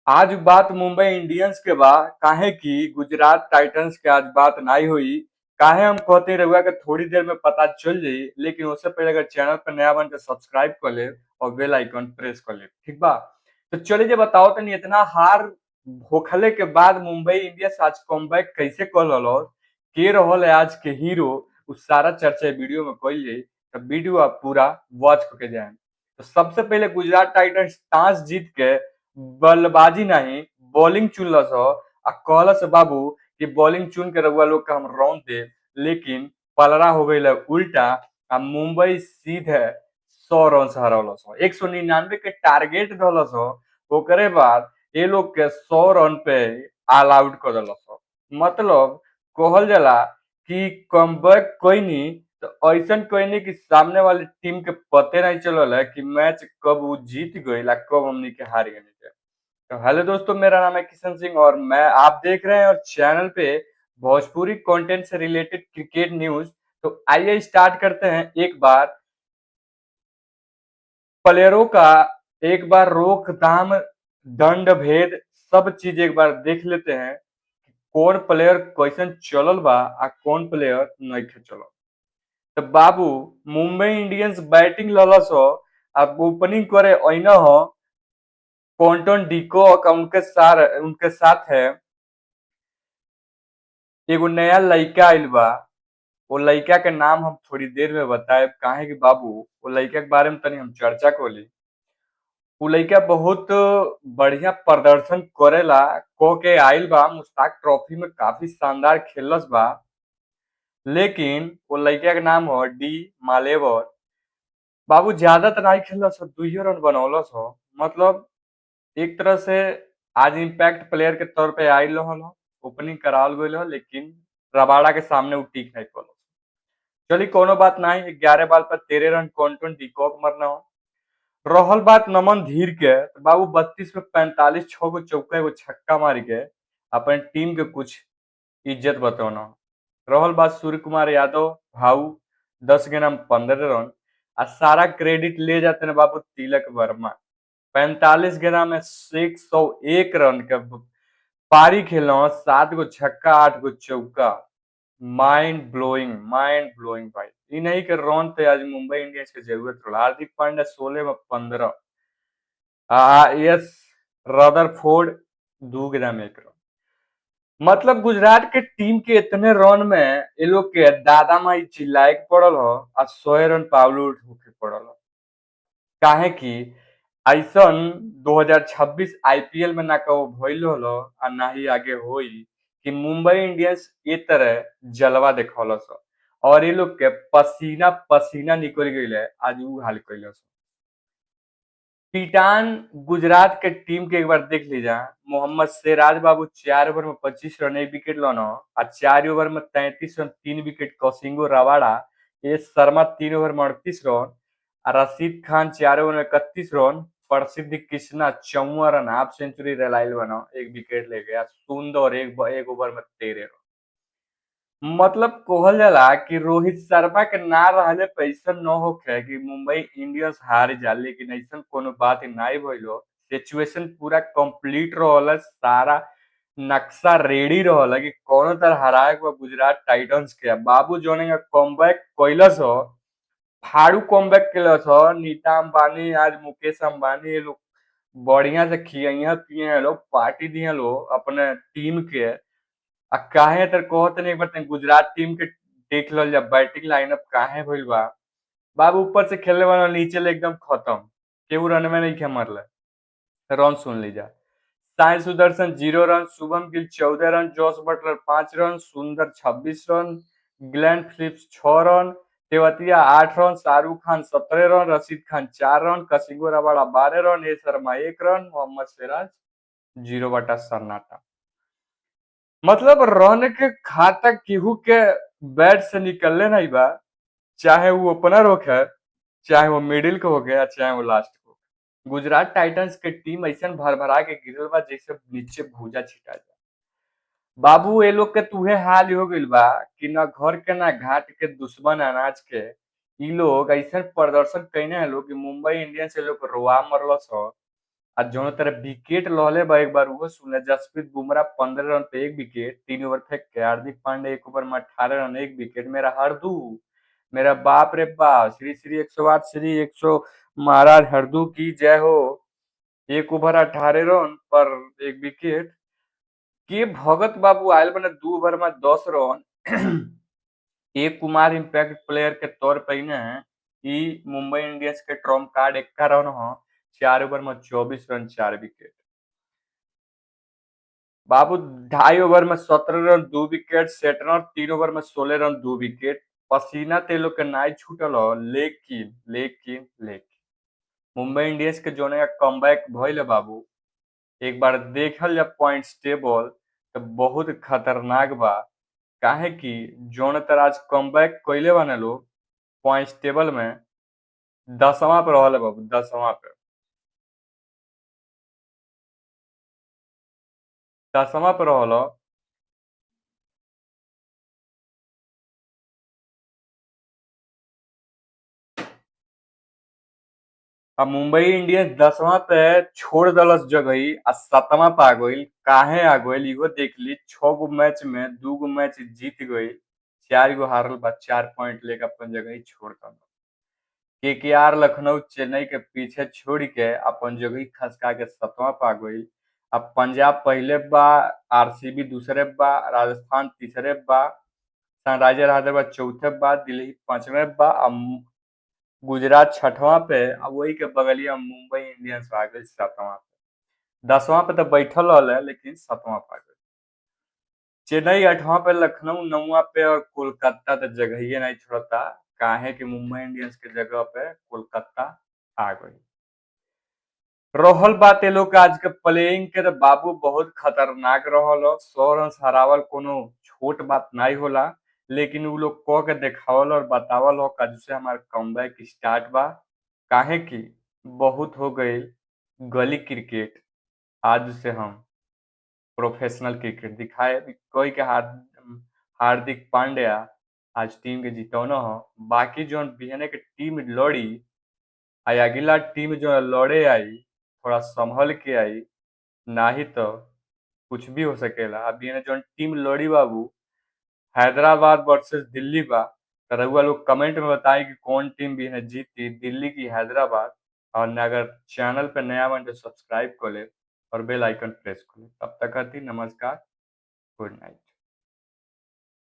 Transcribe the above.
आज बात मुंबई इंडियंस के बा, काहे कि गुजरात टाइटंस के आज बात नाइ होई। काहे हम कहते रउआ के थोड़ी देर में पता चल जाई, लेकिन उससे पहले अगर चैनल पर नया बन के सब्सक्राइब कर ले और बेल आइकन प्रेस कर ले, ठीक बा। तो चलिए जे बताओ तनी इतना हार होखले के बाद मुंबई इंडियंस आज कमबैक कैसे कर ललो, के रहल है आज के हीरो, उ सारा चर्चा वीडियो में कइल जाई। तो वीडियो आप पूरा वॉच करके जाए। तो सबसे पहले गुजरात टाइटंस टॉस जीत के बल्लेबाजी नहीं बॉलिंग चुनलस ह आ कहलस बाबू कि बॉलिंग चुन के रउआ लोग के हम रन दे, लेकिन पलड़ा हो गई उल्टा आ मुंबई सीधे 100 रन से हरौलस। 199 के टारगेट धलस, ओकरे बाद ये लोग के 100 रन पे ऑल आउट कर दलस। मतलब कहल जाला कि कमबैक कईनी तो ऐसन कईनी कि सामने वाली टीम के पते नहीं चलल है कि मैच कब वो जीत गई आ कब हमनी के हार गई। तो हेलो दोस्तों, मेरा नाम है किशन सिंह और मैं आप देख रहे हैं और चैनल पे भोजपुरी कंटेंट से रिलेटेड क्रिकेट न्यूज। तो आइए स्टार्ट करते हैं। एक बार प्लेयरों का एक बार रोक दाम दंड भेद सब चीज एक बार देख लेते हैं, कौन प्लेयर कैसन चलल बा आ कौन प्लेयर नहीं चलल। तो बाबू मुंबई इंडियंस बैटिंग ललस हो आ ओपनिंग करे ऐना हो क्विंटन डिकॉक, उनके साथ है एगो नया लड़का आइल बा। वो लड़का के नाम हम थोड़ी देर में बताएब, काहे कि बाबू वो लड़का के बारे में तनी हम चर्चा कर। वो लड़का बहुत बढ़िया प्रदर्शन करेला क के आइल बा, मुश्ताक ट्रॉफी में काफी शानदार खेलस बा, लेकिन वो लड़का के नाम हो डी मालेवर। बाबू ज्यादा तो नहीं खेलस हो, 2 रन बनौलस हो। मतलब एक तरह से आज इम्पैक्ट प्लेयर के तौर पे आयल रहल हो, ओपनिंग करावल गईल हो, लेकिन रबाडा के सामने वो टिक नहीं पड़ल। चली कोनो बात नहीं, 11 बॉल पर 13 रन क्विंटन डिकॉक मरना हो। रहल बात नमन धीर के, तो बाबू 32 में 45, 6 गो चौका एगो छक्का मार के अपन टीम के कुछ इज्जत बतौना। रहल बात सूर्य कुमार यादव भाऊ 10 के नाम 15 रन आ सारा क्रेडिट ले जाते हैं बाबू तिलक वर्मा। 45 गेंदा में 101 रन के पारी खेल, 7 गो छक्का 8 गो चौका। माइंड ब्लोइंग, माइंड ब्लोइंग भाई। इ नहीं के रन थे आज मुंबई इंडियंस के जरूरत रहा। हार्दिक पांड्या 16 में 15, यस रदरफोर्ड 2 गेंदा में 1 रन। मतलब गुजरात के टीम के इतने रन में ये लोग के दादा माई चिल्लाए के पड़ल हो आ 100 रन पावलो होके पड़ल हो। काहे कि ऐसन 2026 आईपीएल में ना कबो भइल हो आ ना ही आगे होई कि मुंबई इंडियंस ये तरह जलवा देखौलस और ये लोग के पसीना पसीना निकल गई है आज उ हाल कैलस। पिटान गुजरात के टीम के एक बार देख लीजा। मोहम्मद सिराज बाबू 4 ओवर में 25 रन 1 विकेट लन आ 4 ओवर में 33 run 3 wicket Kagiso Rabada. S Sharma 3 over में 38 रन आ रशीद खान 4 ओवर में 31 रन। प्रसिद्ध कृष्णा 54 रन हाफ सेंचुरी रलाइल बना 1 विकेट ले गया। सुंदर एक ओवर में 13 रन। मतलब कहल जाला कि रोहित शर्मा के ना रहले पैसा न होखे कि मुंबई इंडियंस हार जा, लेकिन ऐसा कोनो बात नहीं भइल हो। सिचुएशन पूरा कंप्लीट रहल, सारा नक्शा रेडी रहल कि कोनो तरह हराए के गुजरात टाइटंस के। बाबू जोन कमबैक कैलस हो, फाड़ू कमबैक कैलस हो। नीता अंबानी आज मुकेश अंबानी ये लोग बढ़िया से खियाइया पिए लोग, पार्टी दिए लोग अपने टीम के। आ काहे तर कहत नहीं, एक बार गुजरात टीम के देख लल जा बैटिंग लाइनअप काहे भइल बा। बाबू ऊपर से खेलने वाला नीचे ले एकदम खत्म, केहू रन में नहीं मरले। रन सुन लीजा, साई Sudarshan 0 run, Shubman Gill 14 run, Jos Buttler 5 run, सुंदर 26 रन, ग्लेन फिलिप्स 6 रन, तेवतिया 8 रन, शाहरुख खान 17 रन, रशीद खान 4 रन, कसिंगो रबाडा 12 रन, ए शर्मा 1 रन, मोहम्मद सिराज 0 बटा सन्नाटा। मतलब रन के खाता केहू के बैट से निकलने नहीं बा, चाहे वो ओपनर होखे, चाहे वो मिडिल के होखे या चाहे वो लास्ट को। गुजरात टाइटंस के टीम ऐसा भरभरा के गिरल बा जैसे नीचे भूजा छिटा जाए। बाबू ये लोग के तुहे हाल हो गइल बा कि ना घर के ना घाट के दुश्मन अनाज के। इ लोग ऐसा प्रदर्शन कईने है लोग कि मुंबई इंडियंस ये लोग रोआ मरलस हो। आ जौन तरह विकेट लहले बा एक बार उहो सुन ले। जसप्रीत बुमराह 15 रन पे 1 विकेट 3 ओवर फेंक के, हार्दिक पांड्या 1 ओवर में 18 रन 1 विकेट। मेरा हरदू, मेरा बाप रे बाप, श्री श्री 108 श्री 100 महाराज हरदू की जय हो। 1 ओवर 18 रन पर 1 विकेट। के भगत बाबू आयल बने 2 ओवर में 10 रन। एक कुमार इम्पैक्ट प्लेयर के तौर पे ने ई मुंबई इंडियंस के ट्रम्प कार्ड 1 रन हो, 4 ओवर में 24 रन 4 विकेट। बाबू 2.5 ओवर में 17 रन 2 विकेट, सेटनर 3 ओवर में 16 रन 2 विकेट। पसीना ते लोग के नाई छूटल हो, लेकिन लेकिन लेकिन मुंबई इंडियंस के जोने का कमबैक भइल बाबू, एक बार देखल जा पॉइंट्स टेबल तो बहुत खतरनाक बा। काहे कि जोन तरह आज कमबैक कइले बाने लोग पॉइंट्स टेबल में 10वां पे रहल बाबू, 10वां पे, 10वां पे रहल। आ मुंबई इंडियंस 10वां पे छोड़ दलस जगही आ 7वां पे आ गइल। काहे आ गइल इहो देख ली। 6 गो मैच में 2 गो मैच जीत गइल, 4 गो हारल बा, 4 पॉइंट लेके अपन जगही छोड़ दल। केकेआर लखनऊ चेन्नई के पीछे छोड़ के अपन जगही खसका के 7वां पे आ गइल। अब पंजाब पहले बा, आरसीबी दूसरे बा, राजस्थान तीसरे बा, सनराइजर हैदराबाद चौथे बा, दिल्ली पांचवें बा, आ गुजरात 6वां पे, आ वही के बगलिया मुंबई इंडियंस आ गई 7वां पे। 10वां पे तो बैठल रहल लेकिन 7वां पे आ गई। चेन्नई 8वां पे, लखनऊ 9वां पे और कोलकाता तो जगहिए नहीं छोड़ता। काहे कि मुंबई इंडियंस के जगह पे कोलकाता आ गई। रहल बात ये लोग आज के प्लेइंग के, तो बाबू बहुत खतरनाक रहल हो। 100 रन हरावल कोनो छोट बात नहीं होला, लेकिन उ लोग कह के देखावल और बतावल हो काजू से हमार कमबैक स्टार्ट बा। काहे कि बहुत हो गई गली क्रिकेट, आज से हम प्रोफेशनल क्रिकेट दिखाए। कोई के हार्दिक पांड्या आज टीम के जितौना हो। बाकी जो बिहने के टीम लड़ी आ अगला टीम जो लड़े आई थोड़ा संभल के आई, ना ही तो कुछ भी हो सकेला। अब बिहने जो टीम लड़ी बाबू हैदराबाद वर्सेस दिल्ली बा, तो रउआ लोग कमेंट में बताएं कि कौन टीम बिहने जीती, दिल्ली की हैदराबाद। और अगर चैनल पे नया बन तो सब्सक्राइब कर ले और बेल आइकन प्रेस कर ले। तब तक आती नमस्कार, गुड नाइट।